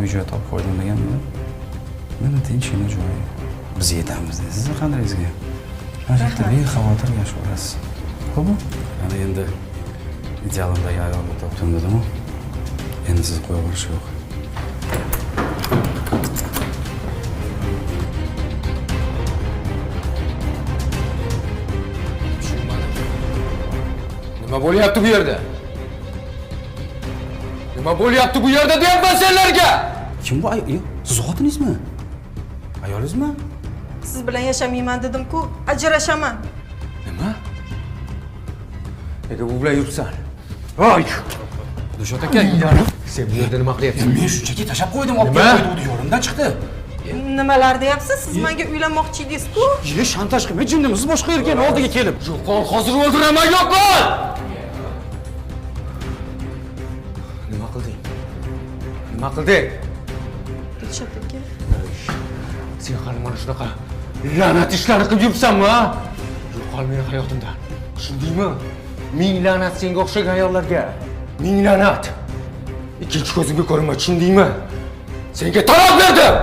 Uy joy topib qo'ydim deganmidi? Mana tinchgina joy. Biz yetamiz sizni qadringizga. Mana shu yerda bexavotir yashayverasiz. Xo'pmi? Ana endi idealimdagi ayolni topdim dedimu. Endi sizni qo'yib yuborish yo'q. Tushunmadim. Nima bo'lyapti bu yerda? Nima bo'lyapti bu yerda deyapman senlarga? Kim bu ayol? Siz xotiningizmi? Ayolingizmi? Siz bilan yashamayman dedim-ku, ajrashaman. Nima? Nega bu bilan yuribsan? Voy! Dilshod aka, sen bu yerda nima qilyapsan? Men shunchaki tashlab qo'ydim, olib Nima? kelib qo'ydi, yo'limdan chiqdi. Nimalar deyapsiz? Siz menga uylanmoqchi edingiz-ku. Ye, shantaj qilma, jinnimisiz boshqa erkakni oldiga kelib. Yo'qol, hozir o'ldiraman, yo'qol! Nima qilding? Nima qilding? Dilshod aka. Sen hali mana shunaqa la'nat ishlarni qilib yuribsanmi, ha? Yo'qol meni hayotimdan. Tushundingmi? Ming la'nat senga o'xshagan ayollarga. Ming la'nat. Ikkinchi ko'zimga ko'rinma, tushundingmi? Senga taloq berdim!